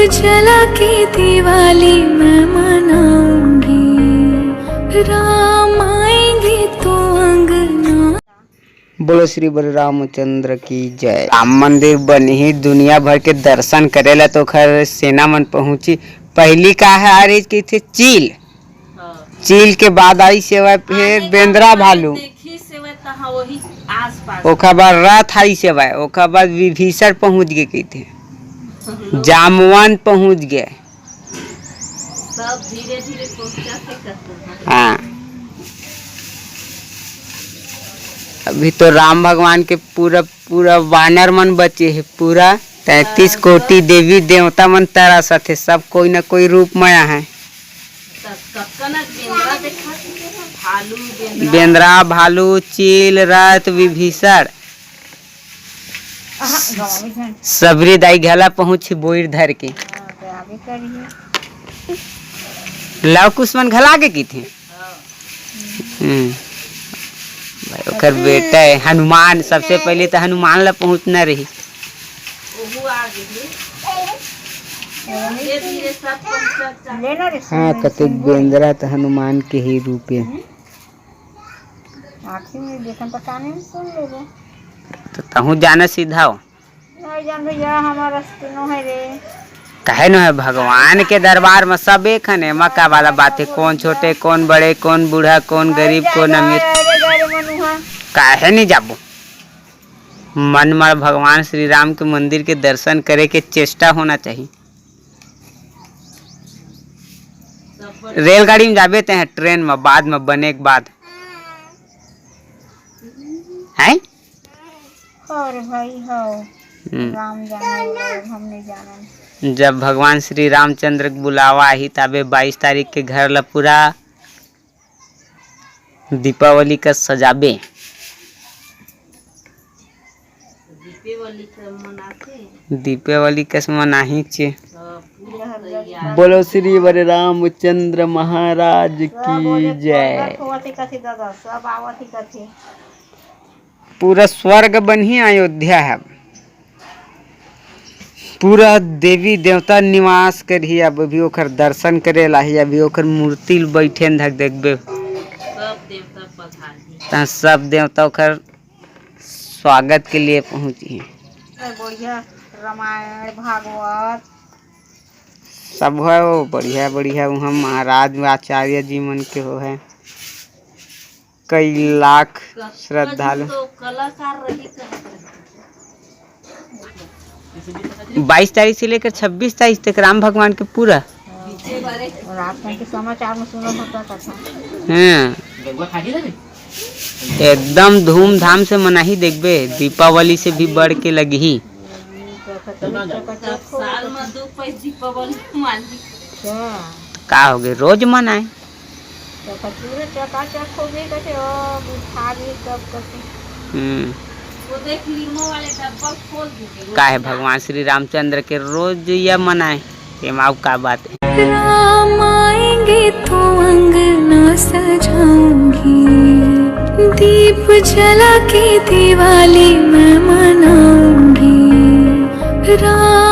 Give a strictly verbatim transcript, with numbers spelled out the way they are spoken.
जला के दिवाली मैं मनाऊंगी, राम आएंगे तो अंगना। बोलो श्री बलरामचंद्र की जय। राम मंदिर बनही, दुनिया भर के दर्शन करेला तो ओखर सेना मन पहुंची। पहली का है, आरिज कहिथे चील, चील के बाद आइस हवय फेर बेंदरा भालू, ओखर बाद रथ आइस हवय, ओखर बाद विभीषण पहुंच गे कहिथे, जामवंत पहुंच गे। सब धीरे धीरे पहुंचा के करते हैं। हाँ, अभी तो राम भगवान के पूरा पूरा वानर मन बचे हे, पूरा तैंतीस कोटि देवी देवता मन तरसत हे, सब कोई न कोई रूप में आहे। बेंदरा, भालू, चील, रथ, विभीषण, सबरी दाई घला पहुंची बोइर धर के। लव कुश मन घला के की थे। हम्म। भाई, ओकर बेटा है हनुमान, सबसे पहले तो हनुमान ला पहुंचना रही। हाँ, कते बेंदरा तो हनुमान के ही रूपे। आँखी में देखन तो काने में सुन लेबो। तो तहूँ जाना सीधा हो। नहीं जान भैया, हमारा रास्ते नो है रे। काहे नो है? भगवान के दरबार में सब एक हन, एमा का वाला बात है? कौन छोटे, कौन बड़े, कौन बूढ़ा, कौन गरीब, कौन अमीर? काहे नहीं जाबो? मन में भगवान श्री राम के मंदिर के दर्शन करे के चेष्टा होना चाहिए। रेलगाड़ी में जाबे ते हैं, ट्रेन में बाद में बने के बाद, हैं? और भाई हो, हम्म। राम जाने वाला है, हम नहीं जानन। जब भगवान श्री रामचंद्र के बुलावा आही, तबे बाईस तारीख के घर ला पूरा दीपावली कस सजाबे। दीपावली कस मनाही चे। बोलो श्री वर रामचंद्र महाराज की जय। सब आवत ही कथे। पूरा स्वर्ग बनही अयोध्या है। पूरा देवी देवता निवास करही। अब अभी ओखर दर्शन करे लाही, अभी ओखर मूर्ति ल बैठे न धक देखबे। सब देवता पधारही। तहाँ सब देवता ओखर स्वागत के लिए पहुँची। बढ़िया रामायण भागवत सब है, वो बढ़िया बढ़िया वहाँ महाराज आचार्य जी मन के हो है। कई लाख श्रद्धालु। बाईस तारीख से लेकर छब्बीस तारीख तक राम भगवान के पूरा। रात में के समाचार में सुनत होता कथा। हाँ, एकदम धूमधाम से मनाही। देखबे, दीपावली से भी बढ़ के लगही। साल में दो पैस दीपावली मानही। का हो गए, रोज मनाए। तो पूरा चकाचक हो गई, कथे, ओ, बुझा गई सब कथे। हम्म। वो देख, लीमो वाले डब्बा खोल दीजिए। का है, भगवान श्री रामचंद्र के रोज यह मनाए, एमा अउ का बात है? राम आएंगे तो अंगना सजाऊंगी, दीप जला के दिवाली मैं मनाऊंगी। राम